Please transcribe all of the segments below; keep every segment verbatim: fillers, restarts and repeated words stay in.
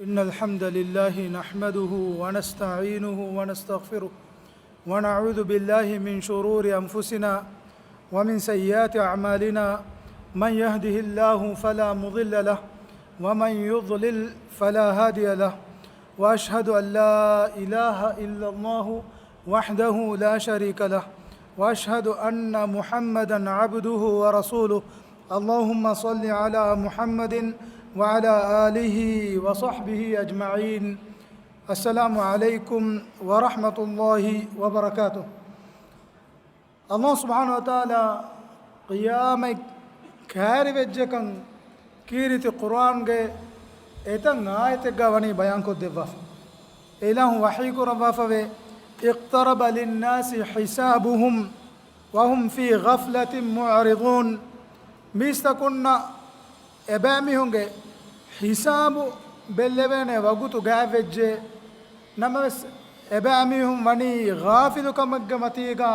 إن الحمد لله نحمده ونستعينه ونستغفره، ونعوذ بالله من شرور أنفسنا ومن سيئات أعمالنا. من يهده الله فلا مضل له، ومن يضلل فلا هادي له. وأشهد أن لا إله إلا الله وحده لا شريك له، وأشهد أن محمدا عبده ورسوله. اللهم صل على محمد وعلى آله وصحبه أجمعين. السلام عليكم ورحمة الله وبركاته. ﷲ ސުބްޙާނަހޫ ވަތަޢާލާ ޤިޔާމަތް ކައިރިވެއްޖެކަން ކީރިތި ޤުރުއާންގެ އެތައް އާޔަތެއްގަ ވަނީ ބަޔާންކޮށްދެއްވާފަ. އެ އިލާހު ވަޙީކުރައްވާފަވޭ، اقترب للناس حسابهم وهم في غفلة معرضون. މީސްތަކުންނަށް އެބައިމީހުންގެ ހިސާބު ބެއްލެވޭނެ ވަގުތު ގާތްވެއްޖެ. ނަމަވެސް، އެބައިމީހުން ވަނީ ޣާފިލުކަމެއްގެ މަތީގަ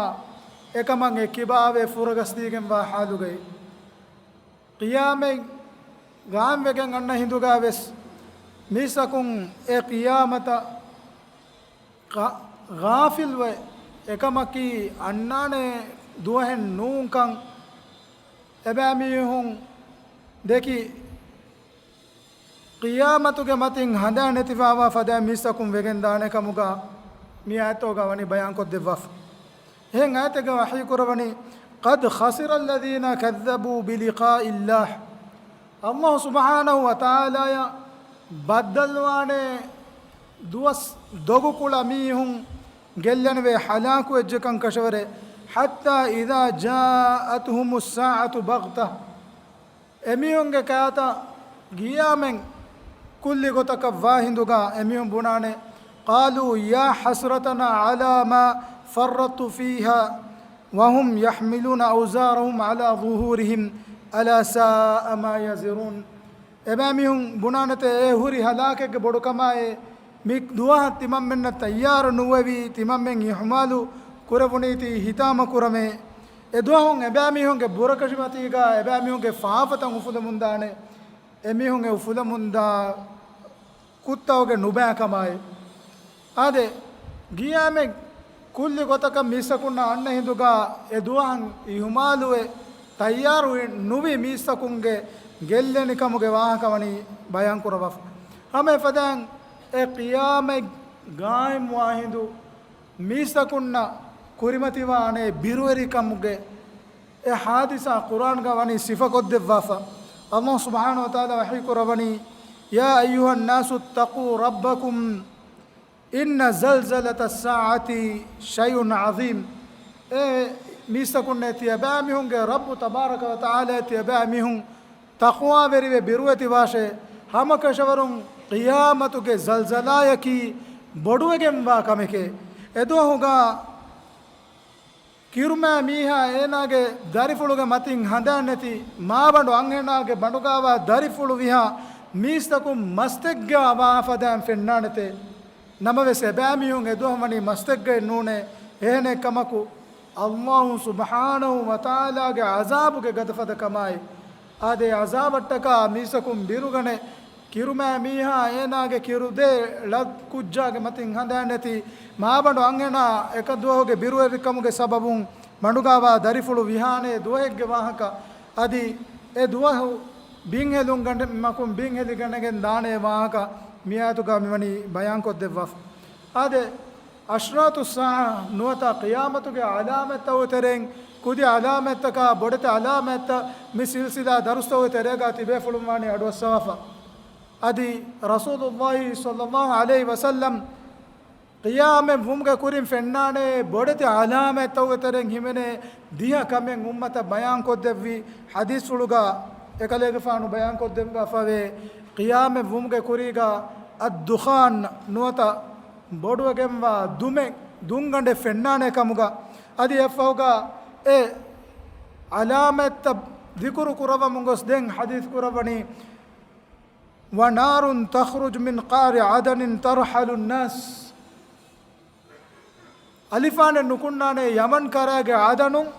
އެކަމަށް އެ ކިބާވެ ފުރަގަސްދީގެންވާ ޙާލުގައި. ޤިޔާމަތް ގާތްވެގެން އަންނަ ހިނދުގަ ވެސް މީސްތަކުން އެ ޤިޔާމަތަށް ޣާ-، ޣާފިލްވެ އެކަމަކީ އަންނާނެ ދުވަހެއް ނޫންކަން އެބައިމީހުން ދެކި، ޤިޔާމަތުގެ މަތިން ހަނދާން ނެތިފަވާ ފަދައިން މީސްތަކުން ވެގެންދާނެ ކަމުގަ މި އާޔަތުގަ ވަނީ ބަޔާންކޮށްދެއްވާފަ. އެހެން އާޔަތެއްގަ ވަޙީކުރައްވަނީ، قد خسر الذين كذبوا بلقاء الله. ﷲ ސުބްޙާނަހޫ ވަތަޢާލާއަށް ބައްދަލުވާނެ ދުވަސް ދޮގުކުޅަ މީހުން ގެއްލެނިވެ ހަލާކުވެއްޖެކަން ކަށަވަރެއް. حتى إذا جاءتهم الساعة بغتة. އެމީހުންގެ ކާތަށް ޤިޔާމަތް ކުއްލި ގޮތަކަށް ވާ ހިނދުގަ އެމީހުން ބުނާނެ، قالوا يا حسرتنا على ما فرطت فيها وهم يحملون أوزارهم على ظهورهم ألا ساء ما يزرون. އެބައިމީހުން ބުނާނެތެ އެ ހުރި ހަލާކެއްގެ ބޮޑުކަމާއޭ، މި ދުވަހަށް ތިމަންމެންނަށް ތައްޔާރު ނުވެވި، ތިމަންމެން އިހުމާލު ކުރެވުނީތީ ހިތާމަ ކުރަމޭ. އެ ދުވަހުން އެބައިމީހުންގެ ބުރަކަށިމަތީގަ އެބައިމީހުންގެ ފާފަތައް އުފުލެމުންދާނެ. އެމީހުން އެ އުފުލެމުންދާ ކުށްތަކުގެ ނުބައިކަމާއި. އާދެ، ޤިޔާމަތް ކުއްލި ގޮތަކަށް މީސްތަކުންނަށް އަންނަ ހިނދުގަ އެ ދުވަހަށް އިހުމާލުވެ ތައްޔާރު ނުވި މީސްތަކުންގެ ގެއްލެނިކަމުގެ ވާހަކަ ވަނީ ބަޔާންކުރައްވާފަ. ހަމަ އެފަދައިން އެ ޤިޔާމަތް ޤާއިމްވާ ހިނދު މީސްތަކުންނަށް ކުރިމަތިވާނެ ބިރުވެރިކަމުގެ އެ ޙާދިސާ ޤުރުއާންގަ ވަނީ ސިފަކޮށްދެއްވާފަ. ﷲ ސުބްޙާނަހޫ ވަތަޢާލާ ވަޙީކުރައްވަނީ، يا أيها الناس اتقوا ربكم إن زلزلة الساعة شيء عظيم. އޭ މީސްތަކުންނޭ، ތިޔަބައިމީހުންގެ ރައްބު ތަބާރަކަ ވަތަޢާލާ ތިޔަބައިމީހުން ތަޤްވާވެރިވެ ބިރުވެތިވާށޭ. ހަމަކަށަވަރުން ޤިޔާމަތުގެ ޒަލްޒަލާޔަކީ ބޮޑުވެގެންވާ ކަމެކޭ. އެދުވަހުގަ ކިރުމާ މީހާ އޭނާގެ ދަރިފުޅުގެ މަތިން ހަނދާން ނެތި، މާބަނޑު އަންހެނާގެ ބަނޑުގާވާ ދަރިފުޅު ވިހާ މީސްތަކުން މަސްތެއްގާ ވާ ފަދައިން ފެންނާނެތޭ. ނަމަވެސް އެބައިމީހުން އެދުވަހު ވަނީ މަސްތެއްގައެއް ނޫނޭ. އެހެނެއް ކަމަކު، ﷲ ސުބްޙާނަހޫ ވަތަޢާލާގެ ޢަޒާބުގެ ގަދަފަދަ ކަމާއި، އާދެ، ޢަޒާބަށްޓަކާ މީސްތަކުން ބިރުގަނެ، ކިރުމާ މީހާ އޭނާގެ ކިރުދޭ ޅަ ކުއްޖާގެ މަތިން ހަނދާން ނެތި، މާބަނޑު އަންހެނާ އެކަދުވަހުގެ ބިރުވެރިކަމުގެ ސަބަބުން މަޑުގާވާ ދަރިފުޅު ވިހާނެ ދުވަހެއްގެ ވާހަކަ، އަދި އެ ދުވަހު ބިންހެލުން ގަނޑެއް މަކުން ބިންހެލިގަނެގެން ދާނެ ވާހަކަ މިއާޔަތުގަ މިވަނީ ބަޔާންކޮށްދެއްވާފަ. އާދެ، އަޝްރާތުއްސާޢާ ނުވަތަ ޤިޔާމަތުގެ ޢަލާމަތްތަކުގެ ތެރެއިން ކުދި ޢަލާމަތްތަކާ ބޮޑެތި ޢަލާމަތްތައް މި ސިލްސިލާ ދަރުސްތަކުގެ ތެރޭގަ ތިބޭފުޅުން ވާނީ އަޑުއައްސަވާފަ. އަދި ރަސޫލުﷲ ޞައްލަﷲ ޢަލައިހި ވަސައްލަމް ޤިޔާމަތް ވުމުގެ ކުރިން ފެންނާނެ ބޮޑެތި ޢަލާމަތްތަކުގެ ތެރެއިން ހިމެނޭ ދިހަ ކަމެއް އުއްމަތަށް ބަޔާންކޮށްދެއްވި ޙަދީޘްފުޅުގަ އެކަލޭގެފާނު ބަޔާންކޮށްދެއްވާފަވޭ، ޤިޔާމަތް ވުމުގެ ކުރީގަ އައްދުޚާން ނުވަތަ ބޮޑުވެގެންވާ ދުމެއް، ދުންގަނޑެއް ފެންނާނެ ކަމުގަ. އަދި އެއަށްފަހުގަ އެ ޢަލާމަތްތައް ޛިކުރު ކުރައްވަމުން ގޮސް ދެން ޙަދީޘް ކުރައްވަނީ، ونار تخرج من قعر عدن ترحل الناس. އަލިފާނެއް ނުކުންނާނެ ޔަމަން ކަރައިގެ ޢަދަނުން،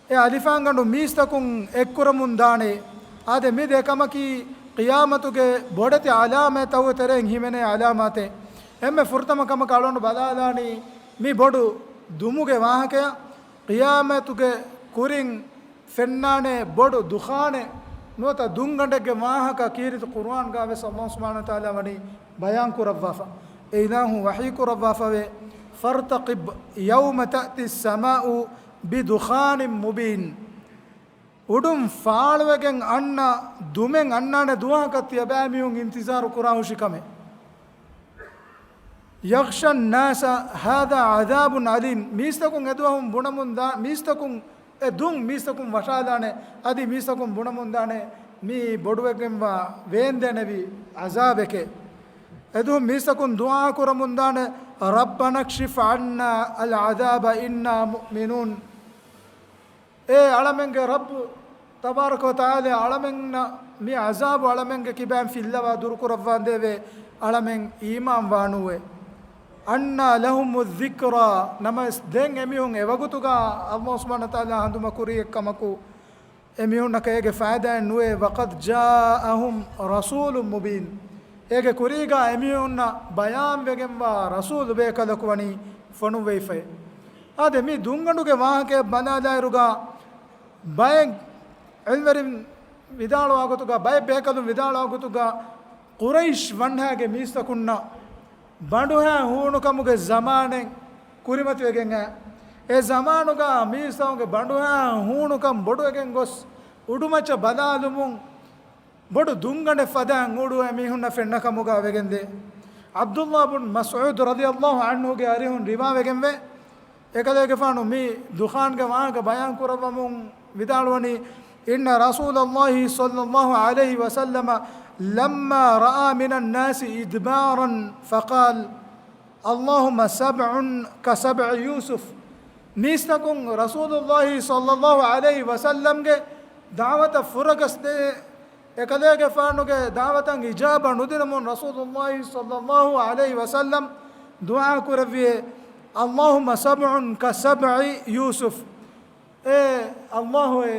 އެ އަލިފާންގަނޑު މީސްތަކުން އެއްކުރަމުން ދާނެ. އާދެ، މި ދެ ކަމަކީ ޤިޔާމަތުގެ ބޮޑެތި ޢަލާމާތްތަކުގެ ތެރެއިން ހިމެނޭ ޢަލާމާތެއް. އެންމެ ފުރަތަމަ ކަމަކަށް އަޅުގަނޑު ބަލާލާނީ މި ބޮޑު ދުމުގެ ވާހަކަޔަށް. ޤިޔާމަތުގެ ކުރިން ފެންނާނެ ބޮޑު ދުޚާނެއް ނުވަތަ ދުންގަނޑެއްގެ ވާހަކަ ކީރިތި ޤުރުއާންގާވެސް ﷲ ސުބްޙާނަހޫ ވަތަޢާލާ ވަނީ ބަޔާން ކުރައްވާފަ. އެ އިލާހު ވަޙީ ކުރައްވާފަވޭ، فارتقب يوم تأتي السماء بدخان مبين. އުޑުން ފާޅުވެގެން އަންނަ ދުމެއް އަންނާނެ ދުވަހަކަށް ތިޔަބައިމީހުން އިންތިޒާރު ކުރާހުށި ކަމެއް. يغشى الناس هذا عذاب أليم. މީސްތަކުން އެދުވަހުން ބުނަމުންދާ، މީސްތަކުން އެ ދުން މީސްތަކުން ވަށާލާނެ، އަދި މީސްތަކުން ބުނަމުންދާނެ މީ ބޮޑުވެގެންވާ ވޭންދެނެވި ޢަޒާބެކޭ. އެދުވަހުން މީސްތަކުން ދުޢާ ކުރަމުންދާނެ، ربنا اكشف عنا العذاب إنا مؤمنون. އޭ އަޅަމެންގެ ރައްބު ތަބާރަކަ ވަތަޢާލާ، އަޅަމެންނަށް މި ޢަޒާބު އަޅަމެންގެ ކިބައިން ފިއްލަވާ ދުރުކުރައްވާނދޭވެ، އަޅަމެން އީމާން ވާނޫވެ. أنى لهم الذكرى، ނަމަވެސް ދެން އެމީހުން އެވަގުތުގަ ﷲ ސުބްޙާނަހޫ ވަތަޢާލާ ހަނދުމަކުރީ އެއްކަމަކު، އެމީހުންނަކަށް އޭގެ ފައިދާއެއް ނުވޭ. وقد جاءهم رسول مبين. އޭގެ ކުރީގަ އެމީހުންނަށް ބަޔާންވެގެންވާ ރަސޫލު ބޭކަލަކު ވަނީ ފޮނުއްވެވިފައި. އާދެ، މި ދުންގަނޑުގެ ވާހަކައަށް ބަލާލާއިރުގަ، ބައެއް ޢިލްމުވެރިން ވިދާޅުވާ ގޮތުގަ، ބައެއް ބޭކަލުން ވިދާޅުވާ ގޮތުގަ، ޤުރައިޝް ވަންހާގެ މީސްތަކުންނަށް ބަނޑުހައި ހޫނުކަމުގެ ޒަމާނެއް ކުރިމަތިވެގެން އައި. އެ ޒަމާނުގަ މީސްތަކުންގެ ބަނޑުހައި ހޫނުކަން ބޮޑުވެގެން ގޮސް، އުޑުމައްޗަށް ބަލާލުމުން ބޮޑު ދުންގަނޑެއް ފަދައިން އުޑު އެމީހުންނަށް ފެންނަ ކަމުގަ ވެގެންދޭ. ޢަބްދުﷲ ބުން މަސްޢޫދު ރަޟިޔަﷲ ޢަންހުގެ އަރިހުން ރިވާވެގެންވޭ، އެކަލޭގެފާނު މި ދުޚާންގެ ވާހަކަ ބަޔާން ކުރައްވަމުން ވިދާޅުވަނީ، إن رسول الله صلى الله عليه وسلم لما رأى من الناس إدبارا فقال، اللهم سبع كسبع يوسف. މީސްތަކުން ރަސޫލުﷲ ޞައްލަﷲ ޢަލައިހި ވަސައްލަމްގެ ދަޢުވަތަށް ފުރަގަސްދޭ، އެކަލޭގެފާނުގެ ދަޢުވަތަށް އިޖާބަ ނުދިނުމުން ރަސޫލުﷲ ޞައްލަﷲ ޢަލައިހި ވަސައްލަމް ދުޢާ ކުރެއްވިއޭ، اللهم سبع كسبع يوسف. އޭ ﷲ، އޭ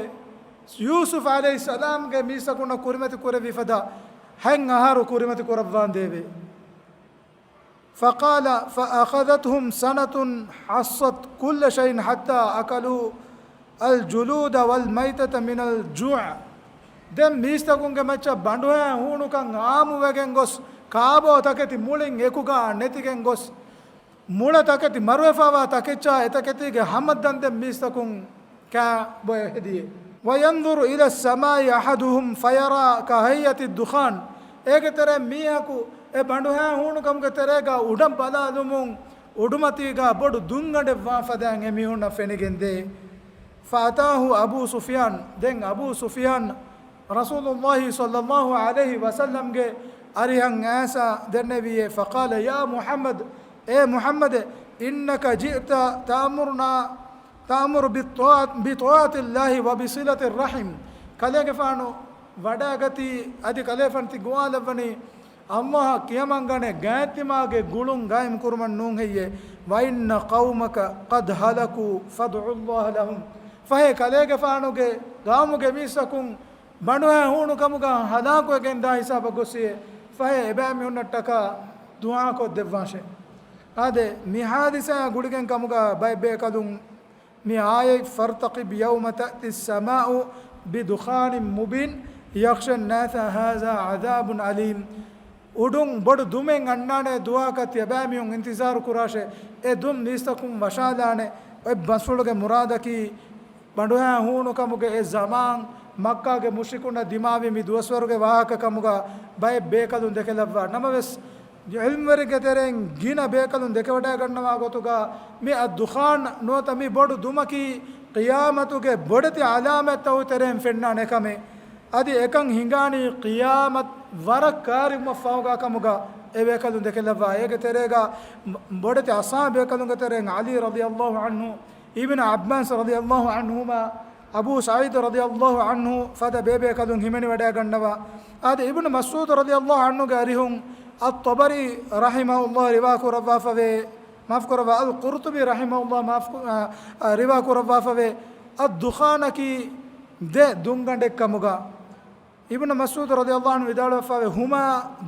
ޔޫސުފް ޢަލައިހިއްސަލާމްގެ މީސްތަކުންނަށް ކުރިމަތި ކުރެއްވި ފަދަ ހަތް އަހަރު ކުރިމަތި ކުރައްވާނދޭވެ. فقال فأخذتهم سنة حصت كل شيء حتى أكلوا الجلود والميتة من الجوع. ދެން މީސްތަކުންގެ މައްޗަށް ބަނޑުހައި ހޫނުކަން އާއްމުވެގެން ގޮސް، ކާބޯ ތަކެތި މުޅިން އެކުގަ ނެތިގެން ގޮސް، މުޅަ ތަކެތި މަރުވެފަވާ ތަކެއްޗާ އެތަކެތީގެ ހަމައަށް ދަންދެން މީސްތަކުން ކާބޯ ހެދިއޭ. وينظر إلى السماء أحدهم فيرى كهيئة الدخان. އޭގެ ތެރެއިން މީހަކު އެ ބަނޑުހައި ހޫނުކަމުގެ ތެރޭގަ އުޑަށް ބަލާލުމުން އުޑުމަތީގަ ބޮޑު ދުންގަނޑެއް ވާ ފަދައިން އެމީހުންނަށް ފެނިގެންދޭ. فأتاه أبو سفيان. ދެން އަބޫ ސުފިޔާން ރަސޫލުﷲ ޞައްލަﷲ ޢަލައިހި ވަސައްލަމްގެ އަރިހަށް އައިސް ދެންނެވިއޭ. فقال يا محمد، އޭ މުޙައްމަދޭ، إنك جئت تأمرنا، تأمر بطاعة، بطاعة الله وبصلة الرحم. ކަލޭގެފާނު ވަޑައިގަތީ، އަދި ކަލޭފާނު ތި ގޮވާލައްވަނީ، ﷲ އަށް ކިޔަމަންގަނެ ގާތްތިމާގެ ގުޅުން ގާއިމް ކުރުމަށް ނޫން ހެއްޔޭ؟ وإن قومك قد هلكوا فادع الله لهم. ފަހެ ކަލޭގެފާނުގެ ގައުމުގެ މީސްތަކުން ބަނޑުހައި ހޫނުކަމުގަ ހަލާކުވެގެންދާ ހިސާބަށް ގޮސް، ފަހެ އެބައިމީހުންނަށްޓަކާ ދުޢާކޮށްދެއްވާށޭ. އާދެ، މި ޙާދިސާއާ ގުޅިގެން ކަމުގަ ބައެއް ބޭކަލުން މި އާޔަތް، فارتقب يوم تأتي السماء بدخان مبين يغشى الناس هذا عذاب أليم. އުޑުން ބޮޑު ދުމެއް އަންނާނެ ދުވަހަކަށް ތިޔަބައިމީހުން އިންތިޒާރު ކުރާށޭ. އެ ދުން މީސްތަކުން ވަށާލާނެ. އޮތް ބަސްފުޅުގެ މުރާދަކީ، ބަނޑުހައި ހޫނުކަމުގެ އެ ޒަމާން މައްކާގެ މުޝްރިކުންނަށް ދިމާވި މި ދުވަސްވަރުގެ ވާހަކަ ކަމުގަ ބައެއް ބޭކަލުން ދެކެލައްވާ ނަމަވެސް، ޢިލްމުވެރިންގެ ތެރެއިން ގިނަ ބޭކަލުން ދެކެވަޑައިގަންނަވާ ގޮތުގަ، މި އައްދުޚާން ނުވަތަ މި ބޮޑު ދުމަކީ ޤިޔާމަތުގެ ބޮޑެތި ޢަލާމާތްތަކުގެ ތެރެއިން ފެންނާނެ ކަމެއް. އަދި އެކަން ހިނގާނީ ޤިޔާމަތް ވަރަށް ކާރިވުމަށްފަހުގަ ކަމުގަ އެ ބޭކަލުން ދެކެލައްވާ. އޭގެ ތެރޭގަ ބޮޑެތި އަޞްޙާބު ބޭކަލުންގެ ތެރެއިން ޢަލީ ރަޟިޔަﷲ ޢަންހު، އިބްނު ޢައްބާސް ރަޟިޔަﷲ ޢަންހުމާ، އަބޫ ސަޢީދު ރަޟިޔަﷲ ޢަންހު ފަދަ ބޭބޭކަލުން ހިމެނިވަޑައިގަންނަވާ. އާދެ، އިބްނު މަސްޢޫދު ރަޟިޔަﷲ ޢަންހުގެ އަރިހުން އައްޠަބަރީ ރަޙިމަހުﷲ ރިވާކުރައްވާފަވޭ، މާފުކުރައްވާ، އަލް ޤުރްޠުބީ ރަޙިމަހުﷲ މާފު-، އަ، އަ، ރިވާކުރައްވާފަވޭ، އައްދުޚާނަކީ ދެ ދުންގަނޑެއް ކަމުގަ. އިބްނު މަސްޢޫދު ރަޟިޔަﷲ ޢަންހު ވިދާޅުވެފައިވޭ، ހުމާ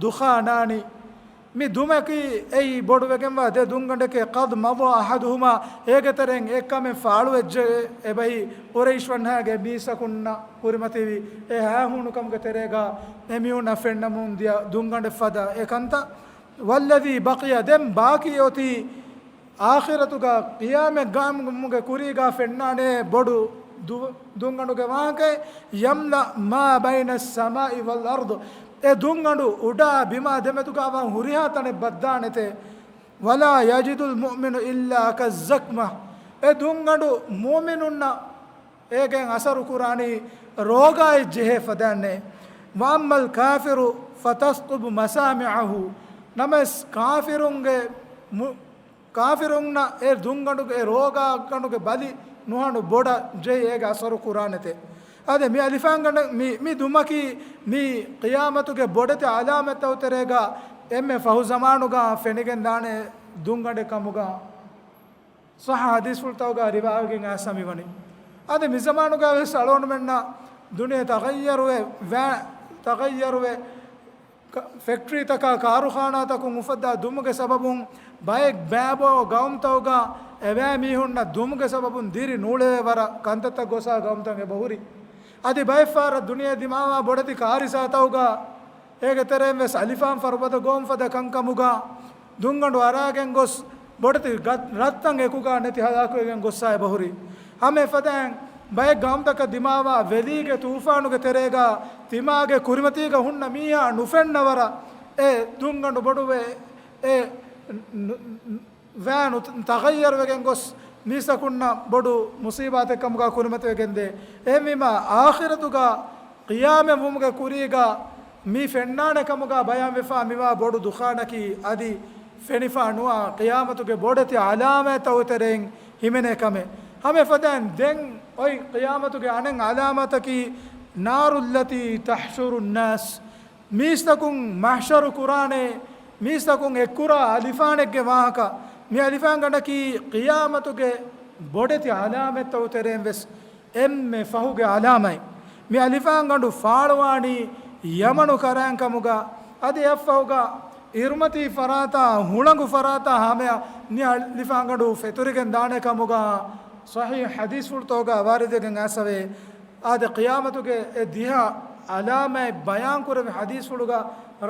ދުޚާނާނި، މި ދުމަކީ އެއީ ބޮޑުވެގެންވާ ދެ ދުންގަނޑެކޭ، ޤަދް މަޟާ އަޙަދުހުމާ، އޭގެ ތެރެއިން އެއްކަމެއް ފާޅުވެއްޖެ. އެބަހީ ޤުރައިޝް ވަންހާގެ މީސްތަކުންނަށް ކުރިމަތިވި އެ ހާހޫނުކަމުގެ ތެރޭގަ އެމީހުންނަށް ފެންނަމުން ދިޔަ ދުންގަނޑެއް ފަދަ އެ ކަންތައް. ވައްލަޛީ ބަޤިޔަ، ދެން ބާކީ އޮތީ އާޚިރަތުގަ ޤިޔާމަތް ގާމުގެ ކުރީގާ ފެންނާނެ ބޮޑު ދު-، ދުންގަނޑުގެ ވާހަކައެއް، ޔަމްލަ މާ ބައިނަ ސަމާއި ވަލް އަރްޟު، އެ ދުންގަނޑު އުޑާ ބިމާ ދެމެދުގާވާ ހުރިހާ ތަނެއް ބައްދާނެތޭ. ވަލާ ޔަޖިދުލް މުއުމިނު އިއްލާ ކައްޒަކްމަ، އެ ދުންގަނޑު މުއުމިނުންނަށް އޭގެން އަސަރު ކުރާނީ ރޯގާއެއް ޖެހޭ ފަދައިންނޭ. ވައައްމަލް ކާފިރު ފަތަސްޤުބު މަސާމިޢަހު، ނަމަވެސް ކާފިރުންގެ މު-، ކާފިރުންނަށް އެ ދުންގަނޑުގެ އެ ރޯގާގަނޑުގެ ބަލި ނުހަނު ބޮޑަށް ޖެހި އޭގެ އަސަރު ކުރާނެތެ. އާދެ، މި އަލިފާންގަނޑަށް މި، މި ދުމަކީ މި ޤިޔާމަތުގެ ބޮޑެތި އަލާމަތްތައް ތެރޭގަ އެންމެ ފަހު ޒަމާނުގަ ފެނިގެން ދާނެ ދުންގަނޑެއް ކަމުގަ ޞައްޙަ ޙަދީޘްފުޅުތަކުގަ ރިވާވެގެން އައިސް މިވަނީ. އަދި މިޒަމާނުގަ ވެސް އަޅުގަނޑުމެންނަށް ދުނިޔެ ތަޣައްޔަރުވެ، ވަ-، ތަޣައްޔަރުވެ، ކަ-، ފެކްޓްރީތަކާ ކާރުޚާނާތަކުން އުފައްދާ ދުމުގެ ސަބަބުން ބައެއް ބައިބޯ ގައުމުތަކުގަ އެބައިމީހުންނަށް ދުމުގެ ސަބަބުން ދިރި ނޫޅެވޭ ވަރަށް ކަންތައްތައް ގޮސާ ގައުމުތައް އެބަހުރި. އަދި ބައެއްފަހަރަށް ދުނިޔެ ދިމާވާ ބޮޑެތި ކާރިސާތަކުގަ އޭގެ ތެރެއިން ވެސް އަލިފާން ފަރުބަދަ ގޮވަން ފަދަ ކަންކަމުގަ ދުންގަނޑު އަރާގެން ގޮސް ބޮޑެތި ގަ-، ރަށްތައް އެކުގަ ނެތި ހަލާކުވެގެން ގޮއްސާ އެބަހުރި. ހަމަ އެފަދައިން ބައެއް ގައުމުތަކަށް ދިމާވާ ވެލީގެ ތޫފާނުގެ ތެރޭގަ ތިމާގެ ކުރިމަތީގަ ހުންނަ މީހާ ނުފެންނަ ވަރަށް އެ ދުންގަނޑު ބޮޑުވެ އެ ނު-، ނު-، ވައި ނު-، ތަޣައްޔަރުވެގެން ގޮސް މީސްތަކުންނަށް ބޮޑު މުޞީބާތެއް ކަމުގަ ކުރިމަތިވެގެންދޭ. އެހެންވީމާ އާޚިރަތުގަ ޤިޔާމަތް ވުމުގެ ކުރީގަ މި ފެންނާނެ ކަމުގަ ބަޔާންވެފާ މިވާ ބޮޑު ދުޚާނަކީ އަދި ފެނިފާ ނުވާ ޤިޔާމަތުގެ ބޮޑެތި އަލާމާތްތައް ތެރެއިން ހިމެނޭ ކަމެއް. ހަމަ އެފަދައިން ދެން އޮތް ޤިޔާމަތުގެ އަނެއް އަލާމާތަކީ ނާރުއްލަތީ ތަޙްޝުރު ނާސް، މީސްތަކުން މަޙްޝަރު ކުރާނެ، މީސްތަކުން އެއްކުރާ އަލިފާނެއްގެ ވާހަކަ. މި އަލިފާންގަނޑަކީ ޤިޔާމަތުގެ ބޮޑެތި އަލާމަތްތައް ތެރެއިން ވެސް އެންމެ ފަހުގެ އަލާމަތް. މި އަލިފާންގަނޑު ފާޅުވާނީ ޔަމަނު ކަރައިން ކަމުގަ، އަދި އެއަށްފަހުގަ އިރުމަތީ ފަރާތާ، ހުޅަނގު ފަރާތާ ހަމަޔަށް މި އަލިފާންގަނޑު ފެތުރިގެން ދާނެ ކަމުގަ ޞަޙީޙު ޙަދީޘްފުޅުތަކުގަ ވާރިދުވެގެން އައިސްފަވޭ. އާދެ، ޤިޔާމަތުގެ އެ ދިހަ އަލާމަތް ބަޔާންކުރެއްވި ޙަދީޘްފުޅުގަ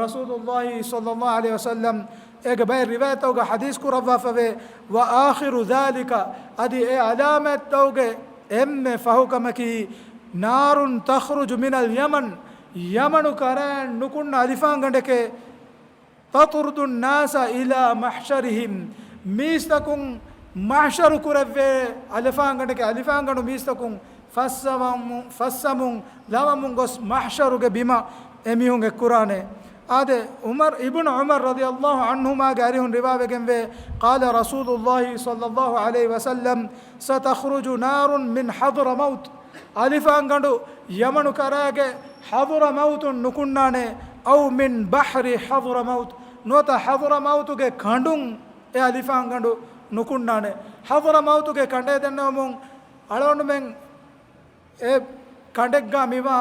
ރަސޫލުﷲ ޞައްލަﷲ ޢަލައިހި ވަސައްލަމް އޭގެ ބައެއް ރިވާޔަތްތަކުގަ ޙަދީޘް ކުރައްވާފަވޭ، ވައާޚިރު ޛާލިކަ، އަދި އެ އަލާމަތްތަކުގެ އެންމެ ފަހު ކަމަކީ، ނާރުން ތަޚްރުޖު މިނަލް ޔަމަން، ޔަމަނު ކަރައިން ނުކުންނަ އަލިފާންގަނޑެކޭ، ތަޠުރުދު ނާސަ އިލާ މަޙްޝަރިހިމް، މީސްތަކުން މަޙްޝަރު ކުރެއްވޭ އަލިފާންގަނޑެކޭ، އަލިފާންގަނޑު މީސްތަކުން ފައްސަވަމު-، ފައްސަމުން ލަވަމުން ގޮސް މަޙްޝަރުގެ ބިމަށް އެމީހުން އެއްކުރާނެ. އާދެ، ޢުމަރު، އިބްނު ޢުމަރު ރަޟިޔަﷲ ޢަންހުމާގެ އަރިހުން ރިވާވެގެންވޭ، قال رسول الله صلى الله عليه وسلم، ستخرج نار من حضرموت، އަލިފާންގަނޑު ޔަމަނު ކަރާގެ ޙަޟުރަމައުތުން ނުކުންނާނެ، أو من بحر حضرموت، ނުވަތަ ޙަޟުރަމައުތުގެ ކަނޑުން އެ އަލިފާންގަނޑު ނުކުންނާނެ. ޙަޟުރަމައުތުގެ ކަނޑޭ ދެންނެވުމުން އަޅުގަނޑުމެން އެ ކަނޑެއްގަ މިވާ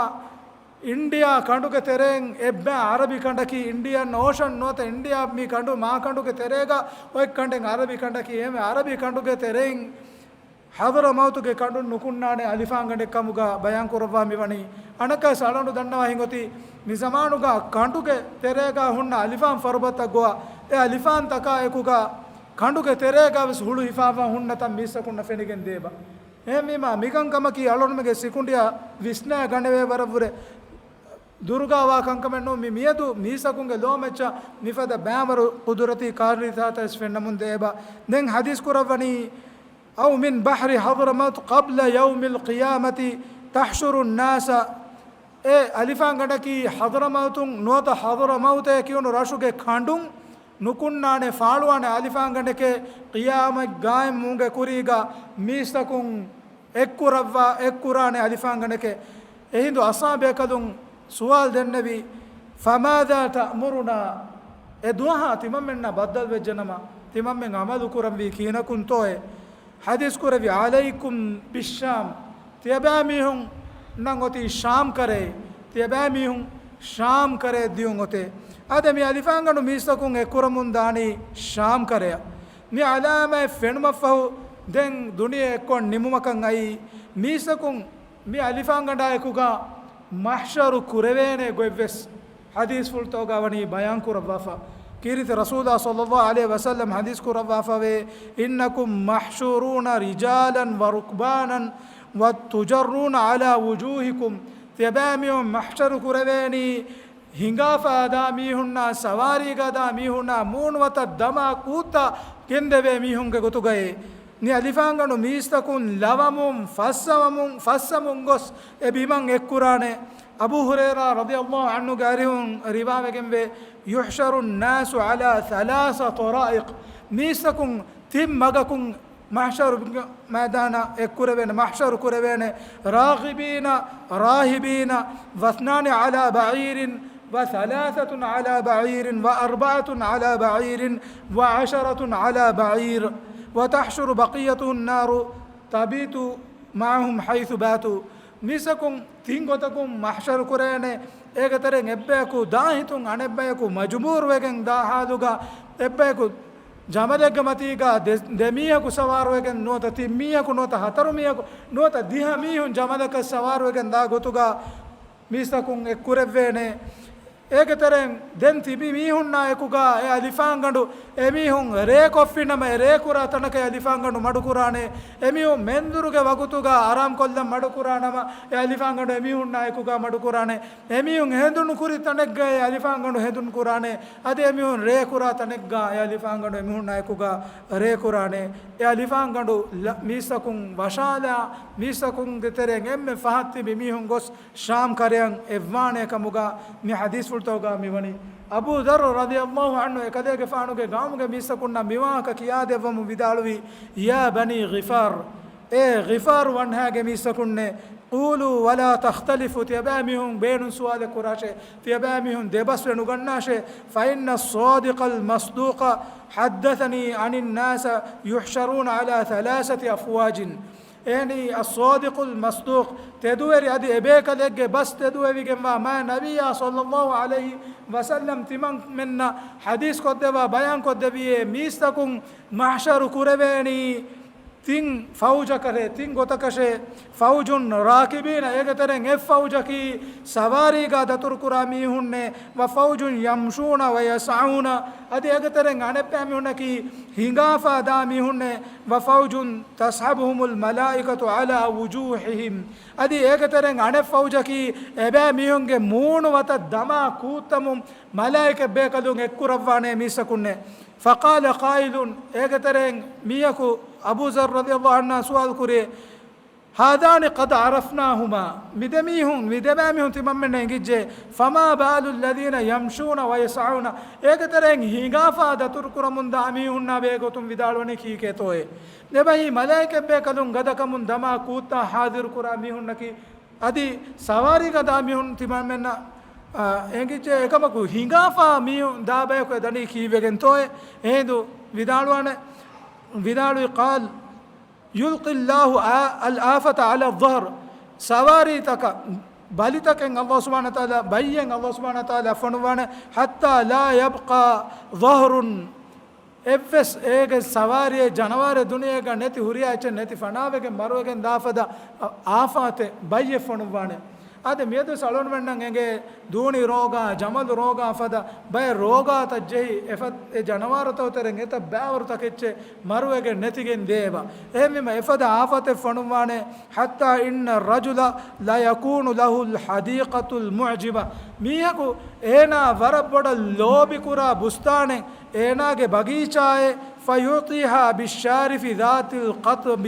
އިންޑިއާ ކަނޑުގެ ތެރެއިން އެއްބައި ޢަރަބި ކަނޑަކީ އިންޑިއަން އޯޝަން ނުވަތަ އިންޑިއާ މި ކަނޑު މާ ކަނޑުގެ ތެރޭގަ އޮތް ކަނޑެއް ޢަރަބި ކަނޑަކީ. އެހެންވެ ޢަރަބި ކަނޑުގެ ތެރެއިން ޙަޟުރަމައުތުގެ ކަނޑުން ނުކުންނާނެ އަލިފާންގަނޑެއް ކަމުގަ ބަޔާން ކުރައްވާ މިވަނީ. އަނަކަސް އަޅަނޑު ދަންނަވާ ހިނގޮތީ، މި ޒަމާނުގަ ކަނޑުގެ ތެރޭގަ ހުންނަ އަލިފާން ފަރުބަތައް ގޮވާ، އެ އަލިފާންތަކާ އެކުގަ ކަނޑުގެ ތެރޭގަ ވެސް ހުޅު ހިފާފަ ހުންނަ ތަން މީސްތަކުންނަށް ފެނިގެން ދޭބަ. އެހެންވީމާ، މިކަންކަމަކީ އަޅުގަނޑުމެންގެ ސިކުނޑިއަށް ވިސްނާ ގަނެވޭ ވަރަށްވުރެ ދުރުގާވާ ކަންކަމެއް ނޫން. މި މިއަދު މީސްތަކުންގެ ލޯމައްޗަށް މިފަދަ ބައިވަރު ޤުދުރަތީ ކާރިސާތައް ވެސް ފެންނަމުން ދޭބަ. ދެން ޙަދީޘް ކުރައްވަނީ، أو من بحر حضرموت قبل يوم القيامة تحشر الناس، އެ އަލިފާންގަނޑަކީ ޙަޟުރަމައުތުން ނުވަތަ ޙަޟުރަމައުތޭ ކިޔުނު ރަށުގެ ކަނޑުން ނުކުންނާނެ، ފާޅުވާނެ އަލިފާންގަނޑެކޭ، ޤިޔާމަތް ގާއިމްވުމުގެ ކުރީގަ މީސްތަކުން އެއްކުރައްވާ، އެއްކުރާނެ އަލިފާންގަނޑެކޭ. އެހިނދު އަޞްޙާބޭކަލުން ސުވާލު ދެންނެވި، فماذا تأمرنا؟ އެ ދުވަހާ ތިމަންމެންނާ ބައްދަލުވެއްޖެނަމަ، ތިމަންމެން ޢަމަލު ކުރަންވީ ކިހިނަކުންތޯއޭ؟ ޙަދީޘް ކުރެއްވި، عليكم بالشام، ތިޔަބައިމީހުންނަށް އޮތީ ޝާމް ކަރައި، ތިޔަބައިމީހުން ޝާމް ކަރަޔަށް ދިޔުން އޮތޭ. އާދެ، މި އަލިފާންގަނޑު މީސްތަކުން އެއްކުރަމުން ދާނީ ޝާމް ކަރަޔަށް. މި އަލާމަތް ފެނުމަށްފަހު ދެން ދުނިޔެ އެއްކޮށް ނިމުމަކަށް އައީ. މީސްތަކުން މި އަލިފާންގަނޑާއެކުގަ މަޙްޝަރު ކުރެވޭނެ ގޮތްވެސް ޙަދީޘްފުޅުތަކުގަ ވަނީ ބަޔާން ކުރައްވާފަ. ކީރިތި ރަސޫލާ ޞައްލައްލާހު ޢަލައިހި ވަސައްލަމް ޙަދީޘް ކުރައްވާފަވޭ، إنكم محشورون رجالا وركبانا وتجرون على وجوهكم. ތިޔަބައިމީހުން މަޙްޝަރު ކުރެވޭނީ ހިނގާފަ ދާ މީހުންނާ، ސަވާރީގަ ދާ މީހުންނާ، މޫނުވަތަށް ދަމާ ކޫއްތައް ގެންދެވޭ މީހުންގެ ގޮތުގައޭ. މި އަލިފާންގަނޑު މީސްތަކުން ލަވަމުން ފައްސަވަމުން، ފައްސަމުން ގޮސް އެ ބިމަށް އެއްކުރާނެ. އަބޫ ހުރައިރާ ރަޟިޔައްލާހު ޢަންހުގެ އަރިހުން ރިވާވެގެންވޭ، يحشر الناس على ثلاث طرائق. މީސްތަކުން ތިން މަގަކުން މަޙްޝަރު މައިދާނަށް އެއްކުރެވޭނެ، މަޙްޝަރު ކުރެވޭނެ، راغبين راهبين واثنان على بعير وثلاثة على بعير وأربعة على بعير وعشرة على بعير وتحشر بقيتهم النار تبيت معهم حيث باتوا. މީސްތަކުން ތިން ގޮތަކުން މަޙްޝަރު ކުރޭނެ. އޭގެ ތެރެއިން އެއްބަޔަކު ދާހިތުން އަނެއްބަޔަކު މަޖުބޫރުވެގެން ދާ ޙާލުގަ، އެއްބަޔަކު ޖަމަލެއްގެ މަތީގަ ދެ، ދެ މީހަކު ސަވާރުވެގެން ނުވަތަ ތިން މީހަކު ނުވަތަ ހަތަރު މީހަކު ނުވަތަ ދިހަ މީހުން ޖަމަލަކަށް ސަވާރުވެގެން ދާ ގޮތުގަ މީސްތަކުން އެއްކުރެއްވޭނެ. އޭގެ ތެރެއިން ދެން ތިބި މީހުންނާ އެކުގަ އެ އަލިފާންގަނޑު އެމީހުން ރޭ ކޮށްފިނަމަ، އެ ރޭ ކުރާ ތަނަކަށް އެ އަލިފާންގަނޑު މަޑުކުރާނެ. އެމީހުން މެންދުރުގެ ވަގުތުގަ އަރާމް ކޮށްލަން މަޑުކުރާނަމަ، އެ އަލިފާންގަނޑު އެމީހުންނާ އެކުގަ މަޑުކުރާނެ. އެމީހުން ހެނދުނު ކުރި ތަނެއްގައި އެ އަލިފާންގަނޑު ހެނދުނު ކުރާނެ. އަދި އެމީހުން ރޭ ކުރާ ތަނެއްގަ އެ އަލިފާންގަނޑު އެމީހުންނާ އެކުގަ ރޭ ކުރާނެ. އެ އަލިފާންގަނޑު ލަ، މީސްތަކުން ވަށާލާ، މީސްތަކުންގެ ތެރެއިން އެންމެ ފަހަތް ތިބި މީހުން ގޮސް ޝާމް ކަރަޔަށް އެއްވާނެ ކަމުގަ މި ޙަދީޘްފުޅުތަކުގަ މިވަނީ. އަބޫ ޛައްރު ރަޟިޔައްލާހު ޢަންހު އެކަލޭގެފާނުގެ ޤައުމުގެ މީސްތަކުންނަށް މިވާހަކަ ކިޔާދެއްވަމުން ވިދާޅުވީ، يا بني غفار، އޭ ޣިފާރު ވަންހާގެ މީސްތަކުންނޭ، قولوا ولا تختلفوا، ތިޔަބައިމީހުން ބޭނުން ސުވާލެއް ކުރާށޭ، ތިޔަބައިމީހުން ދެބަސްވެ ނުގަންނާށޭ، فإن الصادق المصدوق حدثني عن الناس يحشرون على ثلاثة أفواج. އެހެނީ، الصادق المصدوق، ތެދުވެރި އަދި އެބޭކަލެއްގެ ބަސް ތެދުވެވިގެންވާ މާތް ނަބިއްޔާ ޞައްލައްލާހު ޢަލައިހި ވަސައްލަމް ތިމަންމެންނަށް ޙަދީޘް ކޮށްދެއްވާ ބަޔާން ކޮށްދެއްވިއޭ، މީސްތަކުން މަޙްޝަރު ކުރެވޭނީ ތިން ފައުޖަކަށޭ، ތިން ގޮތަކަށޭ. فوج راكبين، އޭގެ ތެރެއިން އެއް ފައުޖަކީ ސަވާރީގާ ދަތުރުކުރާ މީހުންނޭ، وفوج يمشون ويسعون، އަދި އޭގެ ތެރެއިން އަނެއްބައި މީހުންނަކީ ހިނގާފާ ދާ މީހުންނޭ، وفوج تصحبهم الملائكة على وجوههم، އަދި އޭގެ ތެރެއިން އަނެއް ފައުޖަކީ އެބައި މީހުންގެ މޫނު ވަތަށް ދަމާ ކޫއްތަމުން މަލާއިކަތް ބޭކަލުން އެއްކުރައްވާނޭ މީސްތަކުންނޭ. فقال قائل، އޭގެ ތެރެއިން މީހަކު އަބޫ ޛައްރު ރަޟިޔައްލާހު ޢަންހު ސުވާލު ކުރޭ، هذان قد عرفناهما، މި ދެ މީހުން، މި ދެބައި މީހުން ތިމަންމެންނަށް އެނގިއްޖެ، فما بال الذين يمشون ويسعون، އޭގެ ތެރެއިން ހިނގާފާ ދަތުރުކުރަމުންދާ މީހުންނާ ބެހޭގޮތުން ވިދާޅުވަނީ ކީކޭތޯއޭ؟ އެބަހީ މަލާއިކަތް ބޭކަލުން ގަދަކަމުން ދަމާ ކޫއްތާ ޙާޟިރުކުރާ މީހުންނަކީ، އަދި ސަވާރީގަ ދާ މީހުން ތިމަންމެންނަށް، އާ، އެނގިއްޖެ އެކަމަކު ހިނގާފާ މީހުން ދާ ބަޔަކު އެ ދަނީ ކީއްވެގެންތޯއޭ؟ އެހިނދު ވިދާޅުވާނެ، ވިދާޅުވި، قال يلقي الله الآفة على الظهر، ސަވާރީތަކަށް ބަލިތަކެއް ﷲ ސުބްޙާނަހޫ ވަތަޢާލާ، ބައްޔެއް ﷲ ސުބްޙާނަހޫ ވަތަޢާލާ ފޮނުއްވާނެ، حتى لا يبقى ظهر، އެއްވެސް އޭގެ ސަވާރިއެއް ޖަނަވާރެއް ދުނިޔޭގަ ނެތި، ހުރިހާ އެއްޗެއް ނެތި، ފަނާވެގެން މަރުވެގެން ދާފަދަ އާފާތެއް ބައްޔެއް ފޮނުއްވާނެ. އާދެ، މިއަދުވެސް އަޅުގަނޑުމެންނަށް އެނގޭ ދޫނި ރޯގާ، ޖަމަލު ރޯގާ ފަދަ ބައެއް ރޯގާތައް ޖެހި، އެފަދަ އެ ޖަނަވާރުތަކުގެ ތެރެއިން އެތައް ބައިވަރު ތަކެއްޗެއް މަރުވެގެން ނެތިގެން ދޭބަ. އެހެންވީމަ، އެފަދަ އާފާތެއް ފޮނުއްވާނެ. حتى إن الرجل ليكون له الحديقة المعجبة، މީހަކު އޭނާ ވަރަށް ބޮޑަށް ލޯބިކުރާ ބުސްތާނެއް އޭނާގެ ބަގީޗާއެއް، فيعطيها بالشارف ذات القطب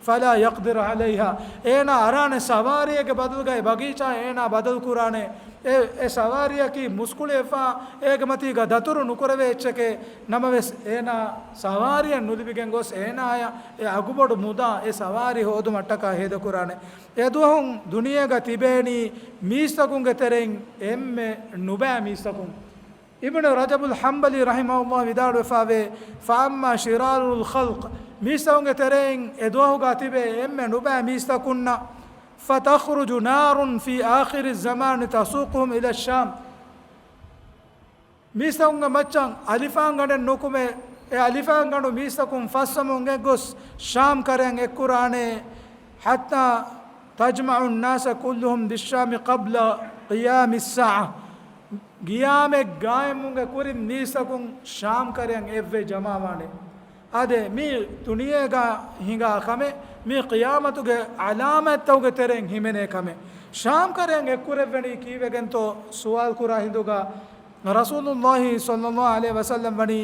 فلا يقدر عليها، އޭނާ އަރާނެ ސަވާރީއެއްގެ ބަދަލުގައި ބަގީޗާއެއް އޭނާ ބަދަލު ކުރާނެ. އެ، އެ ސަވާރީއަކީ މުސްކުޅިވެފާ، އޭގެ މަތީގަ ދަތުރު ނުކުރެވޭ އެއްޗެކޭ. ނަމަވެސް، އޭނާ ސަވާރީއެއް ނުލިބިގެން ގޮސް، އޭނާޔަށް އެ އަގުބޮޑު މުދާ އެ ސަވާރީ ހޯދުމަށްޓަކާ ހޭދަކުރާނެ. އެދުވަހުން ދުނިޔޭގަ ތިބޭނީ މީސްތަކުންގެ ތެރެއިން އެންމެ ނުބައި މީސްތަކުން. އިބްނު ރަޖަބުލް ޙަންބަލީ ރަޙިމަހުﷲ ވިދާޅުވެފައިވޭ، فأما شرار الخلق، މީސްތަކުންގެ ތެރެއިން އެދުވަހުގަ ތިބޭ އެންމެ ނުބައި މީސްތަކުންނަށް، فتخرج نار في آخر الزمان تسوقهم إلى الشام. މީސްތަކުންގެ މައްޗަށް އަލިފާންގަނޑެއް ނުކުމެ، އެ އަލިފާންގަނޑު މީސްތަކުން ފައްސަމުން އެއްގޮސް ޝާމް ކަރަޔަށް އެއްކުރާނެ. حتى تجمع الناس كلهم بالشام قبل قيام الساعة. ގިޔާމަތް ގާއިމުގެ ކުރިން މީސްތަކުން ޝާމް ކަރަޔަށް އެއްވެ ޖަމާވާނެ. އާދެ، މީ ދުނިޔޭގަ ހިނގާ ކަމެއް، މީ ޤިޔާމަތުގެ ޢަލާމާތްތަކުގެ ތެރެއިން ހިމެނޭ ކަމެއް. ޝާމް ކަރަޔަށް އެއްކުރެއްވެނީ ކީއްވެގެންތޯ ސުވާލު ކުރާ ހިނދުގަ، ރަސޫލުﷲ ޞައްލަﷲ ޢަލައިހި ވަސައްލަމް ވަނީ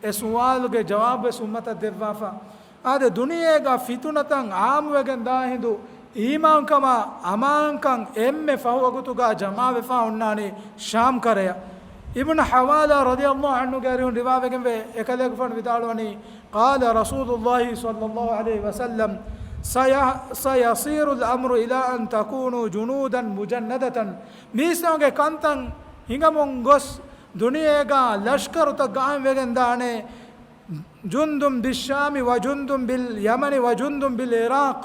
އެ ސުވާލުގެ ޖަވާބު ވެސް އުއްމަތަށް ދެއްވާފަ. އާދެ، ދުނިޔޭގަ ފިތުނަތައް ޢާއްމުވެގެން ދާ ހިނދު، އީމާންކަމާ އަމާންކަން އެންމެ ފަހު ވަގުތުގަ ޖަމާވެފަ އޮންނާނީ ޝާމް ކަރަޔަށް. އިބްނު ޙަވާލާ ރަޟިޔަﷲ ޢަންހުގެ އަރިހުން ރިވާވެގެންވޭ، އެކަލޭގެފާނު ވިދާޅުވަނީ، قال رسول الله صلى الله عليه وسلم، سيح-، سيصير الأمر إلى أن تكونوا جنودا مجندة. މީސްތަކުންގެ ކަންތައް ހިނގަމުން ގޮސް، ދުނިޔޭގަ ލަޝްކަރުތައް ގާއިމްވެގެން ދާނެ. جند بالشام وجند باليمن وجند بالعراق.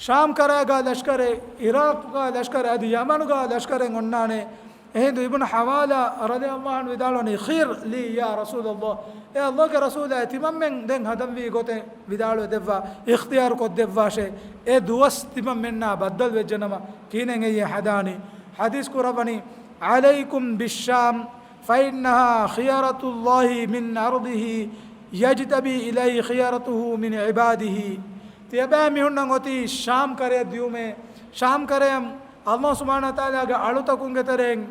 ޝާމް ކަރަޔަގަ ލަޝްކަރެއް، ޢިރާޤުގަ ލަޝްކަރެއް، އަދި ޔަމަނުގަ ލަޝްކަރެއް އޮންނާނެ. އެހިނދު އިބްނު ޙަވާލާ ރަޟިޔަﷲ ޢަންހު ވިދާޅުވަނީ، خير لي يا رسول الله. އޭ ﷲގެ ރަސޫލާ، ތިމަންމެން ދެން ހަދަންވީ ގޮތެއް ވިދާޅުވެ ދެއްވާ، އިޚްތިޔާރު ކޮށްދެއްވާށޭ. އެ ދުވަސް ތިމަންމެންނާ ބައްދަލުވެއްޖެނަމަ، ކިހިނެއް އެއީ ހަދާނީ؟ ޙަދީޘް ކުރައްވަނީ، عليكم بالشام فإنها خيرة الله من أرضه يجتبي إليه خيرته من عباده. ތިޔަބައިމީހުންނަށް އޮތީ ޝާމް ކަރަޔަށް ދިޔުމޭ. ޝާމް ކަރަޔަށް ﷲ ސުބްޙާނަހޫ ވަތަޢާލާގެ އަޅުތަކުންގެ ތެރެއިން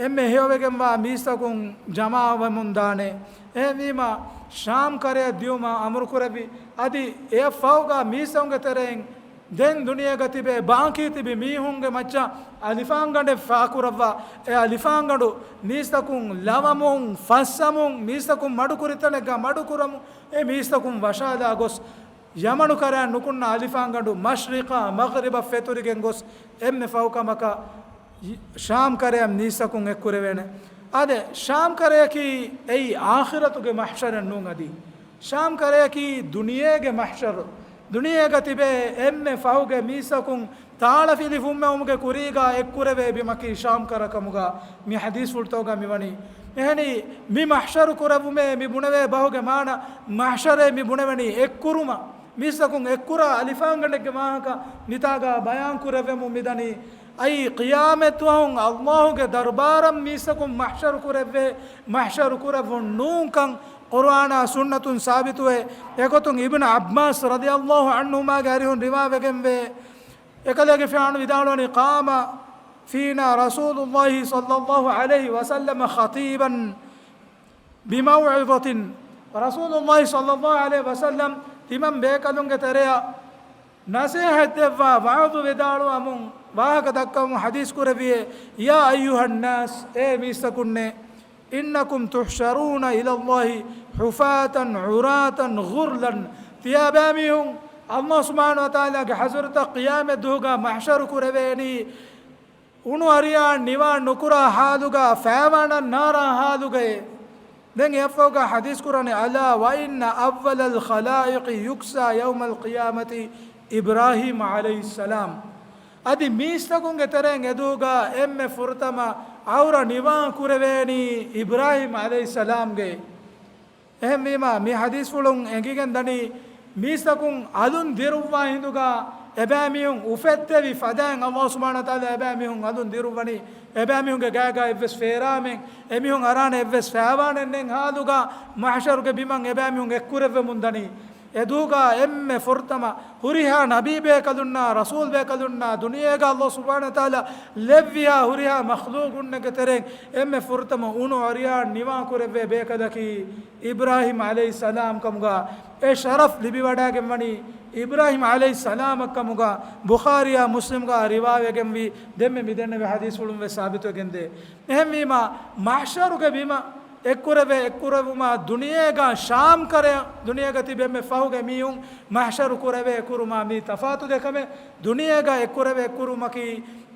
އެންމެ ހެޔޮވެގެންވާ މީސްތަކުން ޖަމާވަމުން ދާނެ. އެހެންވީމާ، ޝާމް ކަރަޔަށް ދިޔުމަށް އަމުރުކުރެއްވި. އަދި އެއަށް ފަހުގަ މީސްތަކުންގެ ތެރެއިން ދެން ދުނިޔޭގަ ތިބޭ ބާކީ ތިބި މީހުންގެ މައްޗަށް އަލިފާންގަނޑެއް ފާކުރައްވާ. އެ އަލިފާންގަނޑު މީސްތަކުން ލަވަމުން، ފައްސަމުން، މީސްތަކުން މަޑުކުރި ތަނެއްގަ މަޑުކުރަމުން، އެ މީސްތަކުން ވަށާލާ ގޮސް، ޔަމަނު ކަރަޔަށް ނުކުންނަ އަލިފާންގަނޑު މަޝްރިޤާ މަޣްރިބަށް ފެތުރިގެން ގޮސް، އެންމެ ފަހުކަމަކަށް ޝާމް ކަރަޔަށް މީސްތަކުން އެއްކުރެވޭނެ. އާދެ، ޝާމް ކަރަޔަކީ އެއީ އާޚިރަތުގެ މަޙްޝަރެއް ނޫން އަދި. ޝާމް ކަރަޔަކީ ދުނިޔޭގެ މަޙްޝަރު. ދުނިޔޭގަ ތިބޭ އެންމެ ފަހުގެ މީސްތަކުން ތާޅަފިލި ފުއްމެވުމުގެ ކުރީގަ އެއްކުރެވޭ ބިމަކީ ޝާމް ކަރަ ކަމުގަ މި ޙަދީޘްފުޅުތަކުގަ މިވަނީ. އެހެނީ، މި މަޙްޝަރު ކުރެވުމޭ މި ބުނެވޭ ބަހުގެ މާނަ، މަޙްޝަރޭ މި ބުނެވެނީ އެއްކުރުމަށް. މީސްތަކުން އެއްކުރާ އަލިފާންގަނޑެއްގެ ވާހަކަ މިތާގަ ބަޔާން ކުރެވެމުން މިދަނީ. އައި ޤިޔާމަތްދުވަހުން ﷲގެ ދަރުބާރަށް މީސްތަކުން މަޙްޝަރު ކުރެއްވޭ، މަޙްޝަރު ކުރެއްވުން ނޫންކަން ޤުރުއާނާ ސުންނަތުން ސާބިތުވޭ. އެގޮތުން އިބްނު ޢައްބާސް ރަޟިޔަﷲ ޢަންހުމާގެ އަރިހުން ރިވާވެގެންވޭ. އެކަލޭގެފާނު ވިދާޅުވަނީ، قام فينا رسول الله صلى الله عليه وسلم خطيبا بموعظة. ރަސޫލުﷲ ޞައްލަﷲ ޢަލައިހި ވަސައްލަމް ތިމަން ބޭކަލުންގެ ތެރެއަށް ނަޞޭޙަތް ދެއްވާ، ވަޢުޡު ވިދާޅުވަމުން، ވާހަކަ ދައްކަވަމުން ޙަދީޘް ކުރެއްވިއޭ، يا أيها الناس، އޭ މީސްތަކުންނޭ، إنكم تحشرون إلى الله حفاة عراة غرلا. ތިޔަބައިމީހުން ﷲ ސުބްޙާނަހޫ ވަތަޢާލާގެ ޙަޟްރަތަށް ޤިޔާމަތްދުވަހުގަ މަޙްޝަރު ކުރެވޭނީ، އުނު އަރިޔާ ނިވާ ނުކުރާ ޙާލުގަ، ފައިވާނަށް ނާރާ ޙާލުގައޭ. ދެން އެއަށްފަހުގަ ޙަދީޘް ކުރަނީ، ألا وإن أول الخلائق يكسى يوم القيامة إبراهيم عليه السلام. އަދި މީސްތަކުންގެ ތެރެއިން އެދުވަހުގަ އެންމެ ފުރަތަމަ ޢައުރަ ނިވާ ކުރެވޭނީ އިބްރާހީމް ޢަލައިހިއްސަލާމްގެ. އެހެންވީމާ، މި ޙަދީޘްފުޅުން އެނގިގެން ދަނީ، މީސްތަކުން އަލުން ދިރުއްވާ ހިނދުގަ އެބައިމީހުން އުފެއްދެވި ފަދައިން ﷲ ސުބްޙާނަހޫ ވަތަޢާލާ އެބައިމީހުން އަލުން ދިރުއްވަނީ. އެބައިމީހުންގެ ގާގަ އެއްވެސް ފޭރާމެއް، އެމީހުން އަރާނެ އެއްވެސް ފައިވާނެއް ނެތް ޙާލުގަ، މަޙްޝަރުގެ ބިމަށް އެބައިމީހުން އެއްކުރެއްވެމުން ދަނީ. އެދުވަހުގަ އެންމެ ފުރަތަމަ ހުރިހާ ނަބީ ބޭކަލުންނާ، ރަސޫލް ބޭކަލުންނާ، ދުނިޔޭގަ ﷲ ސުބްޙާނަހޫ ވަތަޢާލާ ލެއްވިހާ ހުރިހާ މަޚްލޫޤުންނެއްގެ ތެރެއިން އެންމެ ފުރަތަމަ އުނު އަރިޔާން ނިވާ ކުރެއްވޭ ބޭކަލަކީ އިބްރާހީމް ޢަލައިހިއްސަލާމް ކަމުގަ، އެ ޝަރަފް ލިބިވަޑައިގެންވަނީ އިބްރާހީމް ޢަލައިހިއްސަލާމަށް ކަމުގަ، ބުޚާރީއާ މުސްލިމްގަ ރިވާވެގެންވީ. ދެންމެ މިދެންނެވި ޙަދީޘްފުޅުން ވެސް ސާބިތުވެގެންދޭ. އެހެންވީމާ، މަޙްޝަރުގެ ބިމަށް އެއްކުރެވޭ، އެއްކުރެވުމާ ދުނިޔޭގަ ޝާމް ކަރަޔަށް، ދުނިޔޭގަ ތިބެ އެންމެ ފަހުގެ މީހުން މަޙްޝަރު ކުރެވޭ އެއްކުރުމާ މީ ތަފާތު ދެ ކަމެއް. ދުނިޔޭގަ އެއްކުރެވޭ އެއްކުރުމަކީ،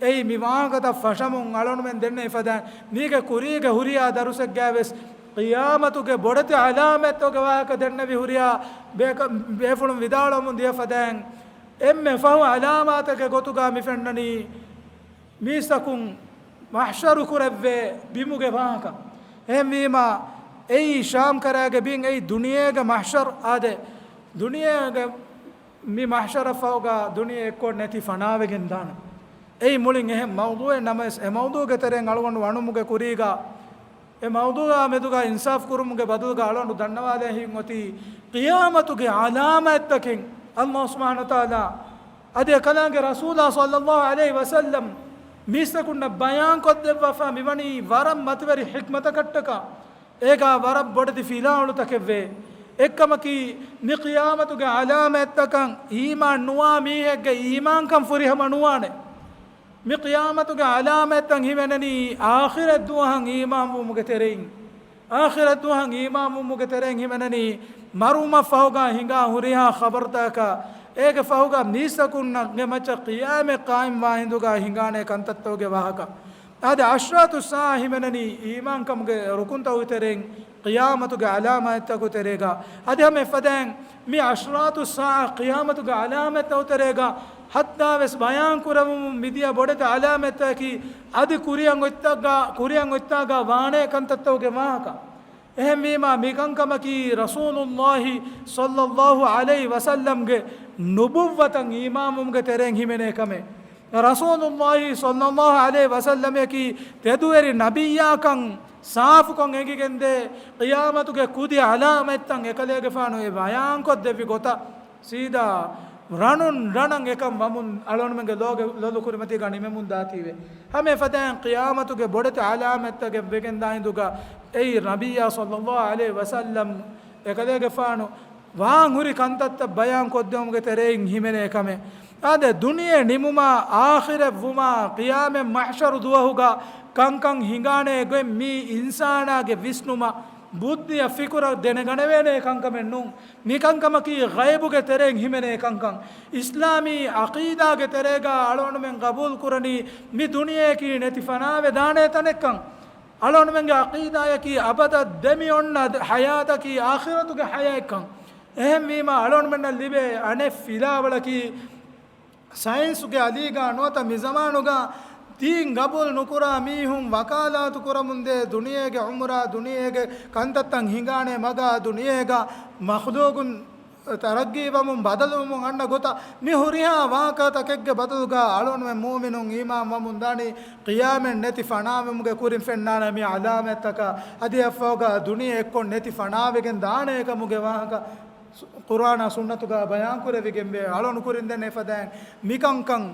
އެއީ މި ވާހަކަތައް ފަށަމުން އަޅަނުމެން ދެންނެވި ފަދައިން، މީގެ ކުރީގެ ހުރިހާ ދަރުސެއްގައި ވެސް، ޤިޔާމަތުގެ ބޮޑެތި ޢަލާމާތްތަކުގެ ވާހަކަ ދެންނެވި ހުރިހާ ބޭކަ-، ބޭފުޅުން ވިދާޅުވަމުން ދިޔަ ފަދައިން، އެންމެ ފަހު އަލާމާތެއްގެ ގޮތުގަ މި ފެންނަނީ މީސްތަކުން މަޙްޝަރު ކުރެވޭ ބިމުގެ ވާހަކަ. އެހެންވީމާ، އެއީ ޝާމް ކަރާގެ ބިން، އެއީ ދުނިޔޭގެ މަޙްޝަރު. އާދެ، ދުނިޔޭގެ މި މަޙްޝަރަށް ފަހުގަ ދުނިޔެ އެއްކޮށް ނެތި ފަނާވެގެން ދާނެ. އެއީ މުޅިން އެހެން މައުޟޫއެއް. ނަމަވެސް، އެ މައުޟޫގެ ތެރެއިން އަޅުގަނޑު ވަނުމުގެ ކުރީގަ، އެ މައުޟޫއާ މެދުގަ އިންސާފް ކުރުމުގެ ބަދަލުގަ އަޅުގަނޑު ދަންނަވާލަން ހިތް އޮތީ، ޤިޔާމަތުގެ ޢަލާމާތްތަކެއް ﷲ ސުބްޙާނަހޫ ވަތަޢާލާ އަދި އެކަލާނގެ ރަސޫލާ ޞައްލައްލާހު ޢަލައިހި ވަސައްލަމް މީސްތަކުންނަށް ބަޔާންކޮށްދެއްވާފަ މިވަނީ ވަރަށް މަތިވެރި ޙިކްމަތަކަށްޓަކާ، އޭގާ ވަރަށް ބޮޑެތި ފިލާވަޅުތަކެއްވޭ. އެއްކަމަކީ، މި ޤިޔާމަތުގެ ޢަލާމާތްތަކަށް އީމާން ނުވާ މީހެއްގެ އީމާންކަން ފުރިހަމަ ނުވާނެ. މި ޤިޔާމަތުގެ ޢަލާމާތްތައް ހިމެނެނީ އާޚިރަތް ދުވަހަށް އީމާންވުމުގެ ތެރެއިން. އާޚިރަތް ދުވަހަށް އީމާންވުމުގެ ތެރެއިން ހިމެނެނީ މަރުވުމަށް ފަހުގަ ހިނގާ ހުރިހާ ޚަބަރުތަކަކާ، އޭގެ ފަހުގަ މީސްތަކުންނަށް މައްޗަށް ޤިޔާމަތް ޤާއިމްވާ ހިނދުގަ ހިނގާނެ ކަންތައްތަކުގެ ވާހަކަ. އާދެ، އަޝްރާތުއްސާޢާ ހިމެނެނީ އީމާންކަމުގެ ރުކުންތަކުގެ ތެރެއިން، ޤިޔާމަތުގެ ޢަލާމާތްތަކުގެ ތެރޭގަ. އަދި ހަމަ އެފަދައިން މި އަޝްރާތުއްސާޢާ ޤިޔާމަތުގެ ޢަލާމާތްތަކުގެ ތެރޭގަ ހައްދާވެސް ބަޔާންކުރެވުމުން މިދިޔަ ބޮޑެތި ޢަލާމާތްތަކަކީ، އަދި ކުރިއަށް އޮތްތާގަ، ކުރިއަށް އޮތްތާގަ ވާނޭ ކަންތައްތަކުގެ ވާހަކަ. އެހެންވީމާ، މިކަންކަމަކީ ރަސޫލުﷲ ޞައްލައްލާހު ޢަލައިހި ވަސައްލަމްގެ ނުބުއްވަތަށް އީމާންވުމުގެ ތެރެއިން ހިމެނޭ ކަމެއް. ރަސޫލުﷲ ޞައްލައްލާހު ޢަލައިހި ވަސައްލަމަކީ ތެދުވެރި ނަބިއްޔާކަން ސާފުކޮށް އެނގިގެންދޭ، ޤިޔާމަތުގެ ކުދި ޢަލާމާތްތައް އެކަލޭގެފާނު އެ ބަޔާންކޮށްދެއްވި ގޮތަށް، ސީދާ ރަނުން ރަނަށް އެކަން ވަމުން އަޅުގަނޑުމެންގެ ލޯގެ-، ލޮލު ކުރިމަތީގަ ނިމެމުން ދާތީވެ. ހަމަ އެފަދައިން ޤިޔާމަތުގެ ބޮޑެތި ޢަލާމާތްތަކެއް ވެގެންދާ ހިނދުގަ، އެއީ ނަބިއްޔާ ޞައްލައްލާހު ޢަލައިހި ވަސައްލަމް އެކަލޭގެފާނު ވާން ހުރި ކަންތައްތައް ބަޔާން ކޮށްދެވުމުގެ ތެރެއިން ހިމެނޭ ކަމެއް. އާދެ، ދުނިޔެ ނިމުމާ، އާޚިރަތް ވުމާ، ޤިޔާމަތް މަޙްޝަރު ދުވަހުގަ ކަންކަން ހިނގާނޭ ގޮތް މީ އިންސާނާގެ ވިސްނުމަށް، ބުއްދިއަށް، ފިކުރަށް ދެނެގަނެވޭނޭ ކަންކަމެއް ނޫން. މިކަންކަމަކީ ޣައިބުގެ ތެރެއިން ހިމެނޭ ކަންކަން. އިސްލާމީ ޢަޤީދާގެ ތެރޭގަ އަޅުގަނޑުމެން ޤަބޫލު ކުރަނީ މި ދުނިޔެއަކީ ނެތި ފަނާވެދާނޭ ތަނެއްކަން. އަޅުގަނޑުމެންގެ ޢަޤީދާއަކީ އަބަދަށް ދެމި އޮންނަ ޙަޔާތަކީ އާޚިރަތުގެ ޙަޔާތްކަން. އެހެންވީމާ، އަޅުގަނޑުމެންނަށް ލިބޭ އަނެއް ފިލާވަޅަކީ، ސައިންސުގެ އަލީގަ ނުވަތަ މިޒަމާނުގަ ދީން ގަބޫލު ނުކުރާ މީހުން ވަކާލާތު ކުރަމުންދޭ، ދުނިޔޭގެ ޢުމުރާ، ދުނިޔޭގެ ކަންތައްތައް ހިނގާނޭ މަގާ، ދުނިޔޭގަ މަޚްލޫޤުން ތަރައްގީވަމުން ބަދަލުވަމުން އަންނަ ގޮތަށް، މި ހުރިހާ ވާހަކަތަކެއްގެ ބަދަލުގަ އަޅުގަނޑުމެން މުއުމިނުން އީމާން ވަމުން ދާނީ، ޤިޔާމަތް ނެތި ފަނާވުމުގެ ކުރިން ފެންނާނެ މި ޢަލާމާތްތަކާ، އަދި އެއަށްފަހުގަ ދުނިޔެ އެއްކޮށް ނެތި ފަނާވެގެން ދާނޭ ކަމުގެ ވާހަކަ. ޤުރްއާނާ ސުންނަތުގަ ބަޔާންކުރެވިގެންވޭ. އަޅުގަނޑު ކުރިން ދެން އެފަދައިން މިކަންކަން،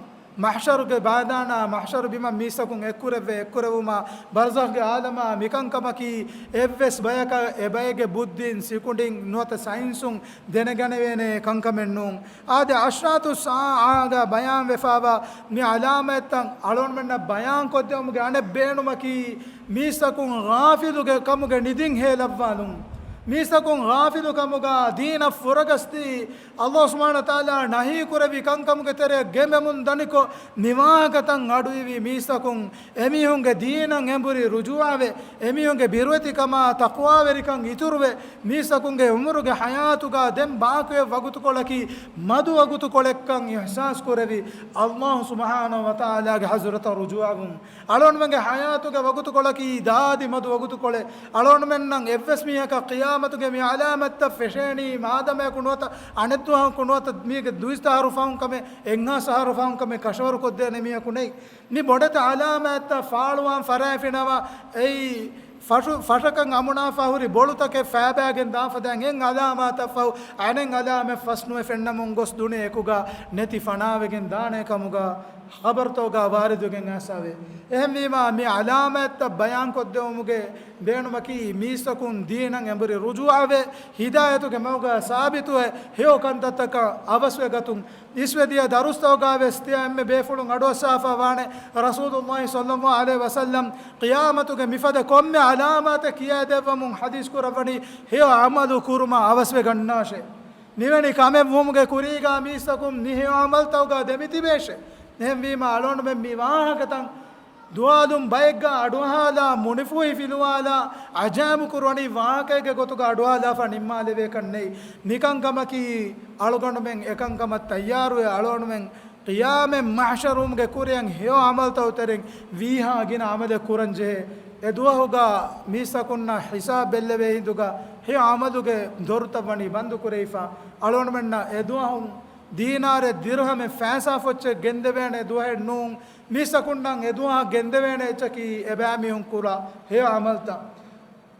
މަޙްޝަރުގެ މައިދާނާ، މަޙްޝަރު ބިމަށް މީސްތަކުން އެއްކުރެވޭ، އެއްކުރެވުމާ، ބަރްޒަޚްގެ ޢާލަމާ، މިކަންކަމަކީ އެއްވެސް ބަޔަކަށް އެބައެއްގެ ބުއްދީން، ސިކުނޑިން ނުވަތަ ސައިންސުން ދެނެގަނެވޭނޭ ކަންކަމެއް ނޫން. އާދެ، އަޝްރާތުއްސާޢާގަ ބަޔާންވެފަވާ މި ޢަލާމާތްތައް އަޅުގަނޑުމެންނަށް ބަޔާންކޮށްދެވުމުގެ އަނެއް ބޭނުމަކީ، މީސްތަކުން ޣާފިލުގެ ކަމުގެ ނިދިން ހޭލައްވާލުން. މީސްތަކުން ޣާފިލު ކަމުގަ ދީނަށް ފުރަގަސްދީ، ﷲ ސުބްޙާނަހޫ ވަތަޢާލާ ނަހީ ކުރެއްވި ކަންކަމުގެ ތެރެއަށް ގެނބެމުން ދަނިކޮށް، މި ވާހަކަތައް އަޑުއިވި މީސްތަކުން އެމީހުންގެ ދީނަށް އެނބުރި ރުޖޫޢަވެ، އެމީހުންގެ ބިރުވެތިކަމާ ތަޤްވާވެރިކަން އިތުރުވެ، މީސްތަކުންގެ ޢުމުރުގެ ޙަޔާތުގަ ދެން ބާކީވެ ވަގުތުކޮޅަކީ މަދު ވަގުތުކޮޅެއްކަން އިޙްސާސް ކުރެވި، ﷲ ސުބްޙާނަހޫ ވަތަޢާލާގެ ޙަޟްރަތަށް ރުޖޫޢަވުން. އަޅުގަނޑުމެންގެ ޙަޔާތުގެ ވަގުތުކޮޅަކީ ދާދި މަދު ވަގުތުކޮޅެއް. އަޅުގަނޑުމެންނަށް އެއްވެސް މީހަކަށް ޤިޔާމަތުގެ މި ޢަލާމަތްތައް ފެށޭނީ މާދަމަޔަކު ނުވަތަ އަނެއްދުވަހަކު ނުވަތަ މީގެ ދުއިސައްތަ އަހަރު ފަހުން ކަމެއް، އެއްހާސް އަހަރު ފަހުން ކަމެއް ކަށަވަރުކޮށްދޭނެ މީހަކު ނެތް. މި ބޮޑެތި ޢަލާމާތްތައް ފާޅުވާން ފަށާފިނަމަ، އެއީ ފަށު-، ފަށަކަށް އަމުނާފަ ހުރި ބޮޅުތަކެއް ފައިބައިގެން ދާފަދައިން އެއް ޢަލާމާތަށްފަހު އަނެއް ޢަލާމަތް ފަސްނުވެ ފެންނަމުން ގޮސް ދުނިޔެއަކުގަ ނެތި ފަނާވެގެން ދާނެ ކަމުގަ ޚަބަރުތަކުގަ ވާރިދުވެގެން އައިސްފަވޭ. އެހެންވީމާ، މި ޢަލާމާތްތައް ބަޔާންކޮށްދެވުމުގެ ބޭނުމަކީ، މީސްތަކުން ދީނަށް އެނބުރި ރުޖޫޢަވެ، ހިދާޔަތުގެ މަގުގަ ސާބިތުވެ، ހެޔޮ ކަންތައްތަކަށް އަވަސްވެގަތުން، އިސްވެދިޔަ ދަރުސްތަކުގަ ވެސް ތިޔަ އެންމެ ބޭފުޅުން އަޑުއައްސާފަ ވާނެ، ރަސޫލުﷲ ޞައްލަﷲު ޢަލައިހި ވަސައްލަމް ޤިޔާމަތުގެ މިފަދަ ކޮންމެ ޢަލާމާތެއް ކިޔައިދެއްވަމުން ޙަދީޘް ކުރައްވަނީ، ހެޔޮ ޢަމަލު ކުރުމަށް އަވަސްވެގަންނާށޭ. މިވެނި ކަމެއް ވުމުގެ ކުރީގަ މީސްތަކުން މި ހެޔޮ ޢަމަލުތަކުގަ ދެމިތިބޭށޭ. އެހެންވީމާ، އަޅުގަނޑުމެން މި ވާހަކަތައް ދުވާލުން ބައެއްގަ އަޑުއަހާލާ، މުނިފޫހި ފިލުވާލާ، އަޖައިބު ކުރުވަނީ ވާހަކައެއްގެ ގޮތުގަ އަޑުއަހާލާފަ ނިންމާލެވޭކަށް ނެތް. ނިކަންކަމަކީ، އަޅުގަނޑުމެން އެކަންކަމަށް ތައްޔާރުވެ، އަޅުގަނޑުމެން ޤިޔާމަތް މަޙްޝަރުވުމުގެ ކުރިއަށް ހެޔޮ ޢަމަލުތަކު ތެރެއިން ވީހާ ގިނަ ޢަމަލެއް ކުރަން ޖެހޭ. އެ ދުވަހުގަ މީސްތަކުންނަށް ހިސާބް ބެއްލެވޭ ހިނދުގަ ހެޔޮ ޢަމަލުގެ ދޮރުތައް ވަނީ ބަންދު ކުރެވިފަ. އަޅުގަނޑުމެންނަށް އެ ދުވަހުން ދީނާރެއް ދިރުހަމެއް ފައިސާ ފޮއްޗެއް ގެންދެވޭނެ ދުވަހެއް ނޫން. މީސްތަކުންނަށް އެ ދުވަހަށް ގެންދެވޭނެ އެއްޗަކީ އެބައިމީހުން ކުރާ ހެޔޮ ޢަމަލުތައް.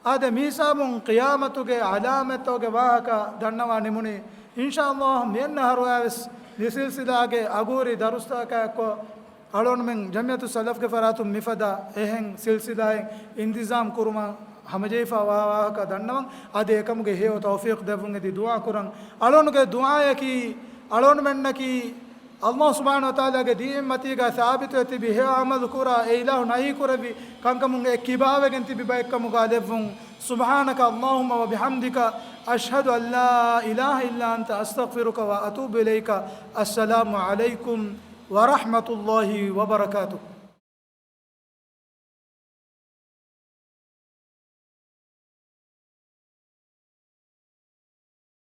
އާދެ، މިހިސާބުން ޤިޔާމަތުގެ ޢަލާމަތްތަކުގެ ވާހަކަ ދަންނަވާ ނިމުނީ. އިންޝާﷲ، މިއަންނަ އަހަރުވެސް މި ސިލްސިލާގެ އަގުހުރި ދަރުސްތަކާއެއްކޮށް، އަޅުގަނޑުމެން ޖަމިއްޔަތުއްސަލަފްގެ ފަރާތުން މިފަދަ އެހެން ސިލްސިލާއެއް އިންތިޒާމް ކުރުމަށް ހަމަޖެހިފައިވާ ވާހަކަ ދަންނަވަން. އަދި އެކަމުގެ ހެޔޮ ތައުފީޤު ދެއްވުން އެދި ދުޢާ ކުރަން. އަޅުގަނޑުގެ ދުޢާއަކީ، އަޅުގަނޑުމެންނަކީ ﷲ ސުބްޙާނަހޫ ވަތަޢާލާގެ ދީން މަތީގަ ސާބިތުވެ ތިބި ހެޔޮ ޢަމަލު ކުރާ، އެ އިލާހު ނަހީ ކުރެއްވި ކަންކަމުން އެ ކިބާވެގެން ތިބި ބައެއްކަމުގަ ލެއްވުން. سبحانك اللهم وبحمدك، أشهد أن لا إله إلا أنت، أستغفرك وأتوب إليك. السلام عليكم ورحمة الله وبركاته.